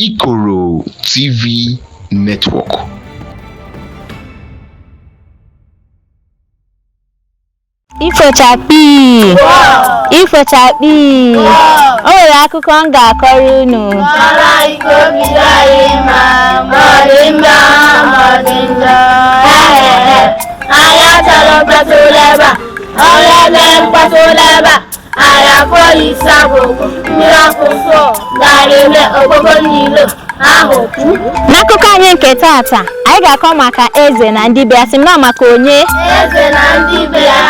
Ikoro TV Network. Ifo chakpii! Ifo chakpii! O nwere akụkọ m ga-akọrọ unu. Kọrọ anyị ka obi dị anyị mma, ma ọ dị mma ma ọ dị njọ. Ehehe, anyị achọrọ mkpatụ ebe a, onye mee mkpatụ ebe a, anyị afọ ya isi agwụgwụ, mmiri ọkụ sụọ, gara eme okpoko n'ilo ahụ kwu. N'akụkọ anyị nke taata, anyị ga-akọ maka eze na ndị be ya. Sị m na maka onye? Eze na ndị be ya.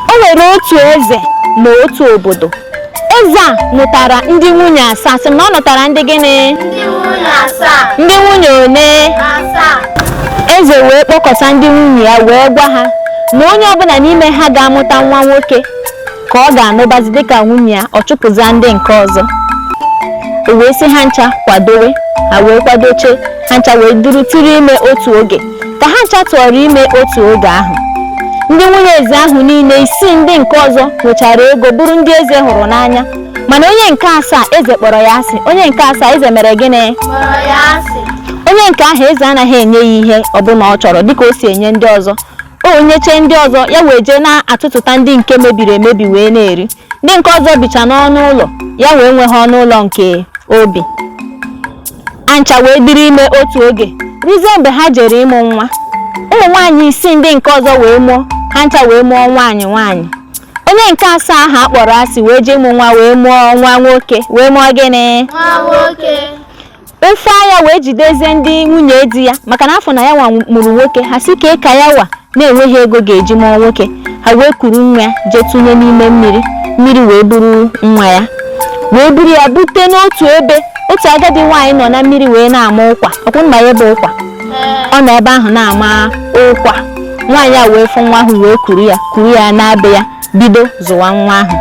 O nwere otu eze na otu obodo. Eze a nụtara ndị nwunye asaa. Sị m na ọ nụtara ndị gịnị? Ndị nwunye asaa. Ndị nwunye one? Asaa. Eze wee kpọkọta ndị nwunye ya wee gwa ha na onye ọbụla n'ime ha ga-amụta nwa nwoke ka ọ ga-anụbazi dịka nwunye ya, ọ chụpụza ndị nke ọzọ. O wee sị ha ncha kwadowe. Ha wee kwadoche, ha ncha wee duru tụrụ ime otu oge. Ka ha ncha tụọrọ ime otu oge ahụ, ndị nwunye eze ahụ niile isii ndị nke ọzọ nwechara ego, bụrụ ndị eze hụrụ n'anya, mana onye nke asaa, eze kpọrọ ya asị. Onye nke asaa, eze mere gịnị? Kpọrọ ya asị. Onye nke ahụ, eze anaghị enye ya ihe ọbụla ọ chọrọ dịka o si enye ndị ọzọ. O nyechee ndị ọzọ, ya wee jee na-atụtụta ndị nke mebiri emebi wee na-eri. Ndị nke ọzọ bicha n'ọnụ ụlọ, ya wee nweghị ọnụ ụlọ nke obi. Ancha wee dịrị ime otu oge, ruzie mgbe ha jere ịmụ nwa. Ụmụ nwaanyị isii ndị nke ọzọ wee mụọ, ha ncha wee mụọ nwaanyị nwaanyị. Onye nke asaa ahụ a kpọrọ asị wee jee ịmụ nwa, wee mụọ nwa nwoke. Wee mụọ gịnị? Nwa nwoke. Ofe anya wee jidezie ndị nwunye di ya, maka na afọ na ya nwa mụrụ nwoke. Ha si ka ka ya wa na-enweghị ego ga-eji mụọ nwoke. Ha wee kuru nwa ya jee tụnye n'ime mmiri. Mmiri wee buru nwa ya, wee buru ya bute n'otu ebe otu agadi nwaanyị nọ na mmiri wee na-ama ụkwa. Ọkwụ mma ya bụ ụkwa. Ee. Ọ nọ ebe ahụ na-ama ụkwa. Nwaanyị a wee fụ nwa ahụ, wee kuru ya, kuru ya na-abịa ya, bido zụwa nwa ahụ.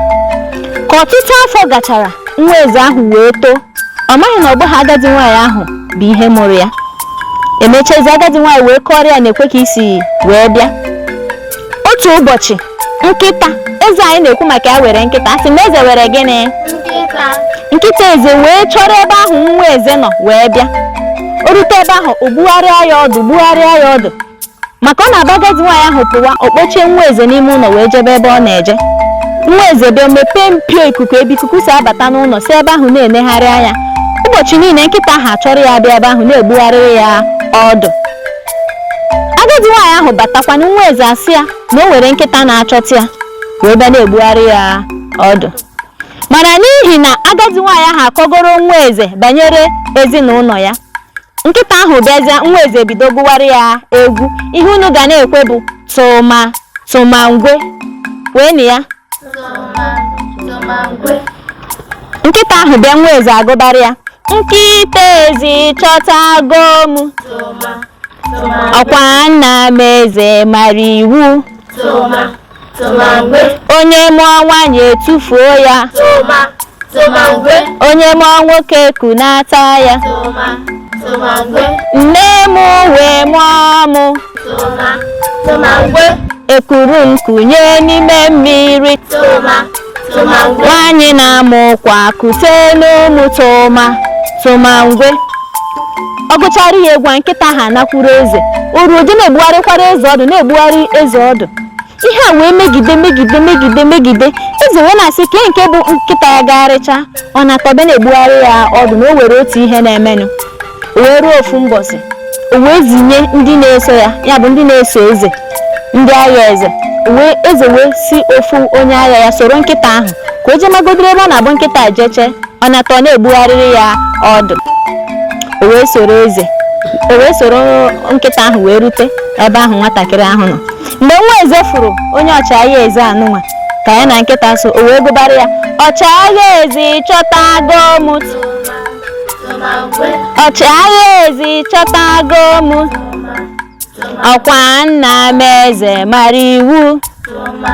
Ka ọtụtụ afọ gachara, nwa eze ahụ wee too. Ọ maghị na ọ bụghị agadi nwaanyị ahụ bụ ihe mụrụ ya. Emechazi, agadi nwaanyị wee kọrọ ya na-ekwe ka isi wee bịa. Otu ụbọchị, nkịta eze anyị na-ekwu maka ya were nkịta. A sị na eze were gịnị? Nkịta. Nkịta eze wee chọrọ ebe ahụ nwa eze nọ wee bịa. O rute ebe ahụ, o gbugharịa ya ọdụ, gbugharịa ya ọdụ, maka ọ na-aba agadi nwaanyị ahụ pụwa, o kpochie nwa eze n'ime ụlọ wee jebe ebe ọ na-eje. Nwa eze bịa mepee mpio ikuku, ebe ikuku si abata n'ụlọ, si ebe ahụ na-enegharị anya. Ụbọchị niile, nkịta ahụ achọrọ ya bịa ebe ahụ na-egbugharịrị ya ọdụ. Agadi nwaanyị ahụ batakwana, nwa eze asị ya na o nwere nkịta na-achọta ya wee bịa na-egbugharị ya ọdụ. Mana n'ihi na agadi nwaanyị ahụ akọgoro nwa eze banyere ezinụlọ ya, nkịta ahụ bịazịa, nwa eze bido gụwarị ya egwu. Ihe unu ga na-ekwe bụ tụma tụma ngwe wee na ya. Tụma tụma ngwe. Nkịta ahụ bịa, nwa eze agụbarị ya: nkịta ezi chọtago m. Tụma tụma. Ọkwa nna m eze mara iwu. Tụma tụma ngwe. Onye mụọ nwaanyị etufuo ya. Tụma tụma ngwe. Onye mụọ nwoke kunata ya. Tụma tụma ngwe. Nne m wee mụọ mụ. Tụma tụma ngwe. Ekuru m kunye n'ime mmiri. Tụma tụma ngwe. Nwaanyị na-amụ ụkwa kute n'ụmụ tụma tụma ngwe. Ọ gụchara ya egwu a, nkịta ha anakwuru eze uru ụdị na-egbugharịkwara eze ọdụ, na-egbugharị eze ọdụ. Ihe a wee megide, megide, megide, megide. Eze wee na-asị kee nke bụ nkịta ya gagharịcha, ọ na-atọbe na-egbugharị ya ọdụ, na o were otu ihe na-emenụ. O wee ruo ofu mbọsị, o wee zinye ndị na-eso ya, ya bụ ndị na-eso eze, ndị agha eze. Wee eze wee si ofu onye agha ya soro nkịta ahụ ka o jee magodoro ebe ọ na-abụ nkịta jeche, ọ nata ọ na-egbugharịrị ya ọdụ. O wee soro eze, o wee soro nkịta ahụ wee rute ebe ahụ nwatakịrị ahụ nọ. Mgbe nwa eze fụrụ onye ọchịagha eze anụnwa ka ya na nkịta so, o wee gụbara ya: ọchịagha eze chọtago m. Tụma tụma ngwe. Ọchịagha eze chọtago m. Tụma tụma. Ọkwa nna m eze mara iwu. Tụma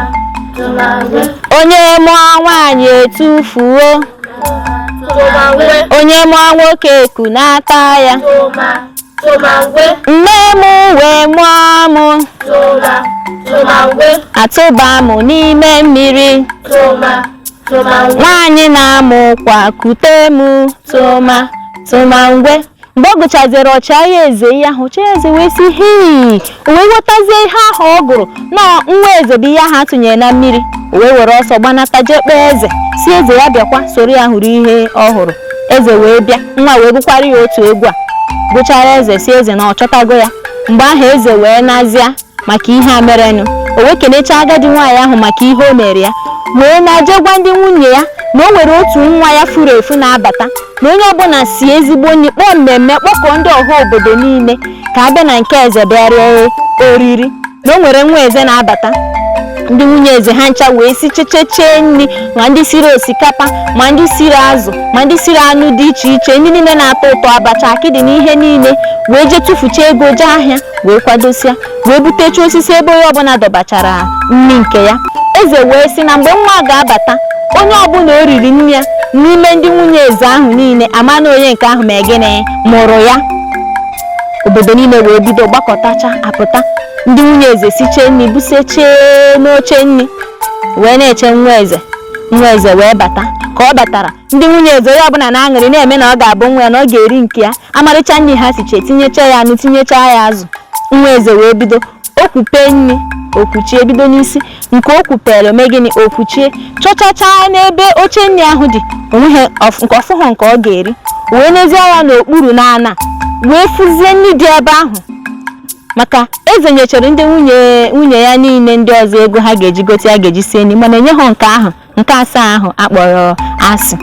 tụma ngwe. Onye mụọ nwaanyị etufuo. Tụma ngwe. Onye mụọ nwoke kunata ya. Tụma tụma ngwe. Nne m wee mụọ mụ. Tụma tụma ngwe. Atụba m n'ime mmiri. Tụma tụma ngwe. Nwaanyị na-amụ kwa kute m tụma. Tụmangwe. Mgbe ọ gụchaziri ọchịagha eze ihe ahụ, ọchịagha eze wee sị hii, o wee ghọtazie ihe ahụ ọ gụrụ na nwa eze bụ ihe ahụ a tụnyere na mmiri. O wee were ọsọ gbanata jee kpee eze, sị eze ya bịakwa soro ya hụrụ ihe ọ hụrụ. Eze wee bịa, nwa wee gụkwara ya otu egwu a, gụchara eze, sị eze na ọ chọtago ya. Mgbe ahụ eze wee nazịa maka ihe a merenụ. O wee kelechaa agadi nwaanyị ahụ maka ihe o mere ya, wee na-eje gwa ndị nwunye ya na o nwere otu nwa ya furu efu na-abata, na onye ọbụla si ezigbo nri, kpọọ mmemme, kpọkọọ ndị ọha obodo niile ka a bịa na nke eze bịa rie oriri, na o nwere nwa eze na-abata. Ndị nwunye eze ha ncha wee si chechechee nri, ma ndị siri osikapa, ma ndị siri azụ, ma ndị siri anụ dị iche iche, ndị niile na-atọ ụtọ, abacha, akịdị na ihe niile, wee jee tụfucha ego, jee ahịa, wee kwadosia, wee butecha osisi ebe onye ọbụla dọbachara nri nke ya. Eze wee sị na mgbe nwa ga-abata, onye ọbụla o riri nri ya n'ime ndị nwunye eze ahụ niile ama na onye nke ahụ ma gịnị mụrụ ya. Obodo niile wee bido gbakọtacha apụta. Ndị nwunye eze sichee nri, busechee n'oche nri, wee na-eche nwa eze. Nwa eze wee bata. Ka ọ batara, ndị nwunye eze onye ọbụla na-aṅụrị, na-eme na ọ ga-abụ nwa ya, na ọ ga-eri nke ya. Amarịcha nri ha siche, tinyecha ya anụ, tinyecha ya azụ. Nwa eze wee bido okwupe nri, okwuchie, bido n'isi nke o kwupere, ome gịnị, okwuchie, chọchacha n'ebe oche nri ahụ dị, onweghị nke ọfụhụ nke ọ ga-eri. Wee nezie ya n'okpuru n'ana, wee fụzie nri dị ebe ahụ, maka eze nyechere ndị nwunye ya niile ndị ọzọ ego ha ga-eji gote ya ga-eji sie nri, mana enye ha nke ahụ nke asaa ahụ akpọrọ asị.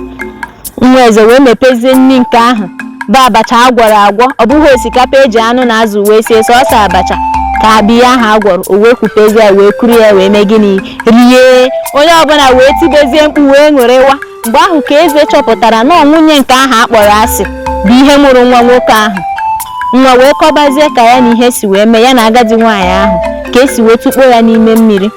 Nwa eze wee mepezie nri nke ahụ bụ abacha agwọrọ agwọ, ọ bụghị osikapa eji anụ na azụ wee sie, sọọsọ abacha ka abịa ahụ agwọrọ. O wee kwupezie ya, wee kuru ya, wee mee gịnị, rie. Onye ọbụla wee tibezie mkpu, wee ṅụrịwa. Mgbe ahụ ka eze chọpụtara na nwunye nke ahụ akpọrọ asị bụ ihe mụrụ nwa nwoke ahụ. Nwa wee kọbazie ka ya na ihe si wee mee ya na agadi nwaanyị ahụ, ka esi wee tukpo ya n'ime mmiri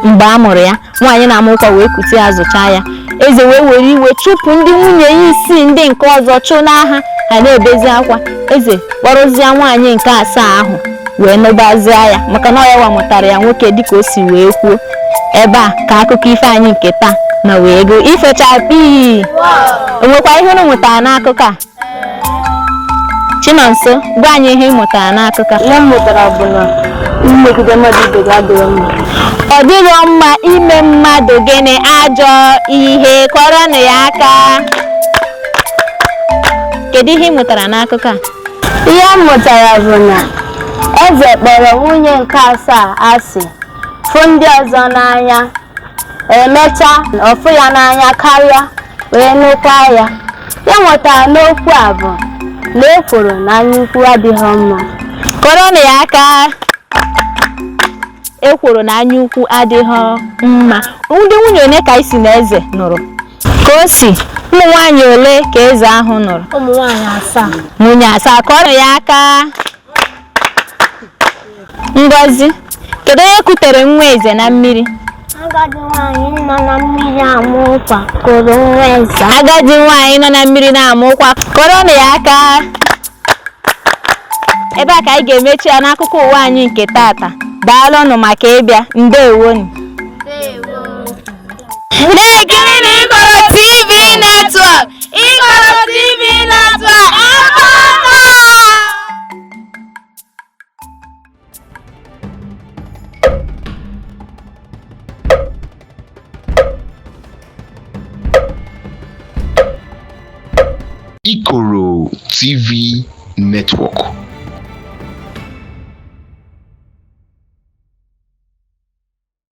mgbe a mụrụ ya. Nwaanyị na-amụ ụkwa wee kute ya, zụchaa ya. Eze wee were iwe chụpụ ndị nwunye ya isii ndị nke ọzọ, chụ n'agha, ha na-ebezi akwa. Eze kpọrọzie nwaanyị nke asaa ahụ wee nụbazie ya, maka na ọ ya mụtara ya nwoke dịka o si wee kwuo. Ebe a ka akụkọ ife anyị nke taa na wee go ifechapii. O nwekwa ihe unu mụtara n'akụkọ a? Chinonso, gwa anyị ihe ị mụtara n'akụkọ a. Ihe m mụtara bụ na imegide mmadụ ibe gị adịghị mma. Ọ dịghị mma ime mmadụ gịnị, ajọ ihe. Kọrọnụ ya aka. Kedu ihe ị mụtara n'akụkọ a? Ihe m mụtara bụ na eze kpọrọ nwunye nke asaa asị, fụ ndị ọzọ n'anya, emechaa ọfụ ya n'anya karịa, wee nụkwa ya. Ya mụtara n'okwu a bụ na ekworo na anyaukwu adịghị mma. Kọrọnụ ya aka. Ekworo na anyaukwu adịghị mma. Ndị nwunye ole ka isi na eze nụrụ? Ka o si, ụmụ nwaanyị ole ka eze ahụ nụrụ? Ụmụ nwaanyị asaa. Nwunye asaa. Kọrọ ya aka. Ngozi, kedu onye kutere nwa eze na mmiri? Agadi nwaanyị nọ na mmiri amụ ụkwa kụrụ nwa eze. Agadi nwaanyị nọ na mmiri na-amụ ụkwa. Kọrọnụ ya aka. Ebe a ka anyị ga-emechi ya n'akụkọ ụwa anyị nke tata. Daalụnụ maka ịbịa. Ndewonu. Na-ekiri na Ikoro TV Network. Ikoro TV Network. Akụkọ! Ikoro TV Network.